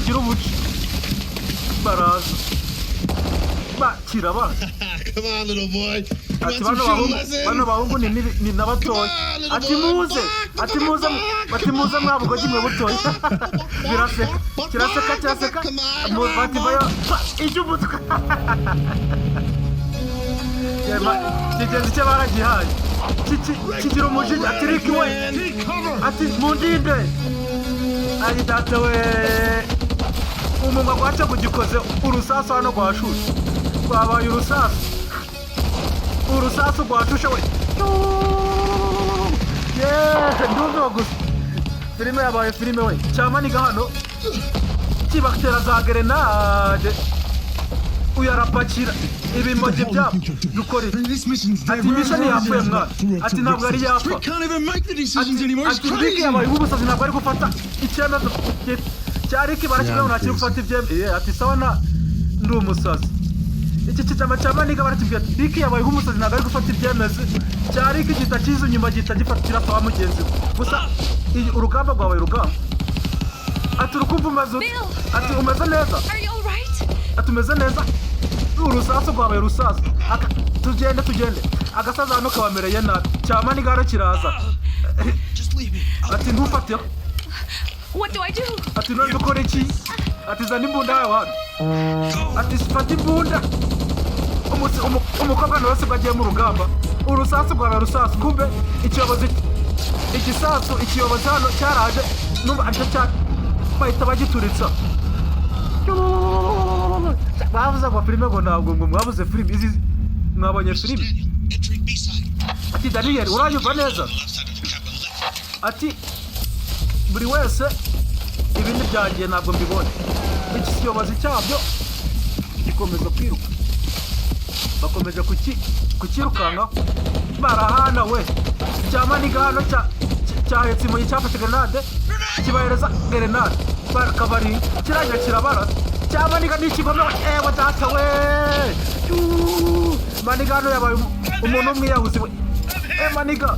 Utagira ubuce baraza bakira bana. Come on, little boy. You Ati want some bano shoe bahungu, lesson? bano bahungu ni na batoya. Ati muze, ati muze, ati muze mwabugogi mwe butoya. Biraseka, kiraseka, kiraseka. Bati bayo ijya umutwe. Kigenzi cye baragihaye. Kigira umujinya, ati: "Rick we!" Take cover. Ati: "Mundinde!" Ari data we, umunwa gwaca gugikoze urusasu hano rwashushe, rwabaye urusasu, urusasu rwashushe we. Yeee, ndumiwe gusa. Filime yabaye filime we. Cyamaniga hano kibatera za gerenade, uyu arapakira ibimogi byabo. Dukora iki? This mission's dead. Ati mission yapfuye mwana. Ati ntabwo yari yapfa. Rick can't even make the decisions anymore. He's Ati Rick crazy. yabaye nk'umusazi, ntabwo ari gufata icyemezo cya Rick. Barakibwira ngo ntakiri gufata ibyemezo. Ati sawa, na ndi umusazi. Iki kijama cya maniga barakibwira ati Rick yabaye nk'umusazi, ntabwo ari gufata ibyemezo. Cya Rick gihita kiza inyuma, gihita gifata, kirasa wa mugenzi we. Gusa iyi urugamba rwabaye urugamba. Ati urukumva umeze ute? Bill! Ati umeze neza? Are you all right? Ati umeze neza? Urusasu rwabaye urusasu. Tugende, tugende. Agasaza hano kabamereye nabi. Cya maniga hano kiraza. Just leave me. Ati ntufateho. What do I do? Ati none dukora iki? Ati zana imbunda yawe hano. Ati fata imbunda. Umukobwa nawe se agiye mu rugamba? Urusasu rwabaye urusasu. Kumbe ikiyobozi, igisasu, ikiyobozi hano cyaraje, numva aricyo cya bahita bagituritsa. Bavuze ngo filime, ngo ntabwo ngo mwabuze filime izi, mwabonye filime. Daniel, entry B side. Ati Daniel, uranyumva neza? The left side of the cabin left. Ati buri wese ibindi byangiye ntabwo mbibona. Iki kiyobozi cyabyo gikomeza kwiruka, bakomeje kukirukankaho, barahana we. Cyamaniga hano cyahetse imuyi, cyafashe grenade, kibahereza grenade bakabari, kirangira kirabara. Cyamaniga ni ikigome. Ewe data we! Yuuu! Maniga hano yabaye umuntu w'umwiyahuzi we. Maniga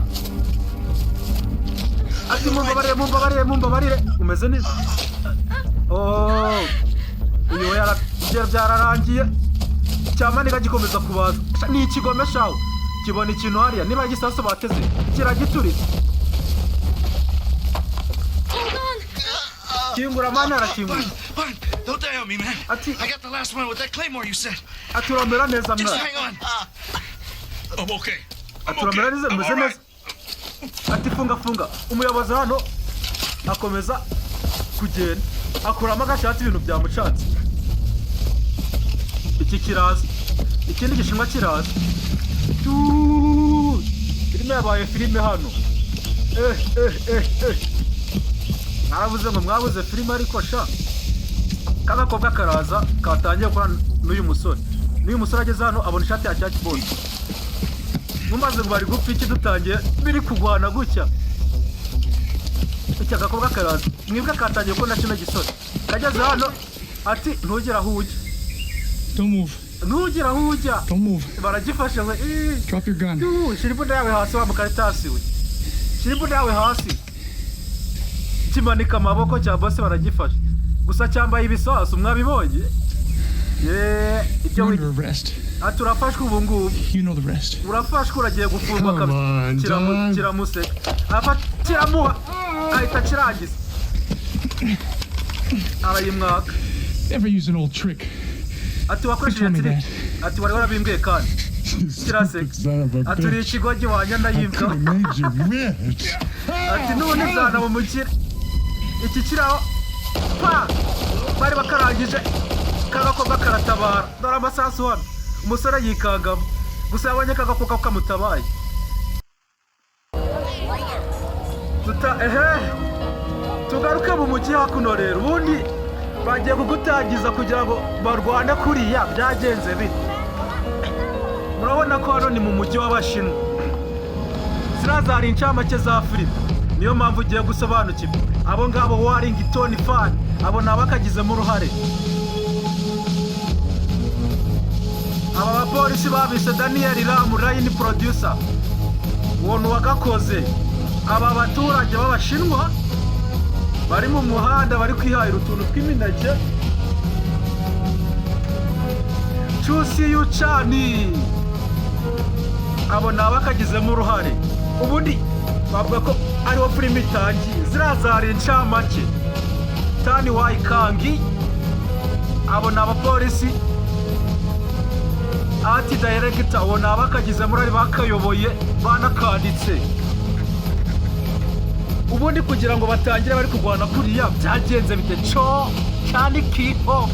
ati mumbabarire, mumbabarire, mumbabarire. Umeze neza? Oh, uyu we ibyo byararangiye. Cyamaniga gikomeza kubaza. Ni ikigome shawe. Kibona ikintu hariya, niba igisasu bateze, kiragituritse. Hold on. Kingura mani, arakingura. Fine. Don't die on me, man. I got the last one with that claymore you said. Ati uramera neza Just mwana? hang on. I'm okay. I'm Ati uramera okay. neza? I'm Umeze all right. neza? Ati funga, funga. Umuyobozi hano akomeza kugenda akuramo agashati, ibintu byamucanze. Iki kiraza, ikindi gishinwa kiraza. Tuuu. Filime yabaye filime hano. Eh eh eh eh, mwarabuze ngo mwabuze filime, ariko sha k'agakobwa karaza katangiye gukorana n'uyu musore. N'uyu musore ageze hano abona ishati ya cya kibondo. Mumaze ngo bari gupfa iki? Dutangiye biri kugwana gutya. Iki agakobwa karaza, mwebwe katangiye gukunda kino gisore. Kageze hano ati ntugere aho ujya. Don't move. Ntugere aho ujya. Don't move. Baragifashe we. Ii. Drop your gun. Yuh, shyira imbunda yawe hasi wa mukaritasi we, shyira imbunda yawe hasi. Kimanika amaboko cya bose, baragifashe gusa cyambaye ibisasu, mwabibonye. Ye ibyo You're under arrest. Ati urafashwe ubu ngubu. You know the rest. Urafashwe, uragiye gufungwa. Come Kabisa. on, dog. Kiramuseka, afata kiramuha, ahita akirangiza, arayimwaka. Never use an old trick. Ati wakoresheje Tell me trick. Ati wari warabimbwiye kandi. Kiraseka. Son of a Ati uri bitch. ikigoryi wanya I yimbwa. could have made you rich. Ati n'ubundi nzana mu mukire. Iki kiraho pa bari bakarangije, kagakobwa karatabara. Dore amasasu hano. Umusore yikangamo gusa yabonye kagakobwa kamutabaye. Tuta ehe, tugaruke mu mujyi hakuno rero. Ubundi bagiye kugutangiza kugira ngo barwane kuriya. Byagenze bite? Murabona ko hano ni mu mujyi w'Abashinwa. Ziriya zari incamake za filime, niyo mpamvu ugiye gusobanukirwa. Abo ngabo Warrington Fan, abo ni abakagizemo uruhare. Aba bapolisi babise Daniel Ram, line producer, uwo ni uwagakoze. Aba baturage b'Abashinwa. Bari mu muhanda, bari kwihahira utuntu tw'imineke. Cusi Yucani, abo ni abakagizemo uruhare. Ubundi bavuga ko ariho filime itangiye. Ziriya zari incamake. Tani Wayikangi, abo ni abapolisi. Art director, abo ni abakagizemo uruhare, bakayoboye, banakanditse. Ubundi kugira ngo batangire bari kurwana kuriya byagenze bite? Co cyane ki hop,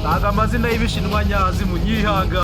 ntabwo amazina y'Ibishinwa nyazi, munyihanga.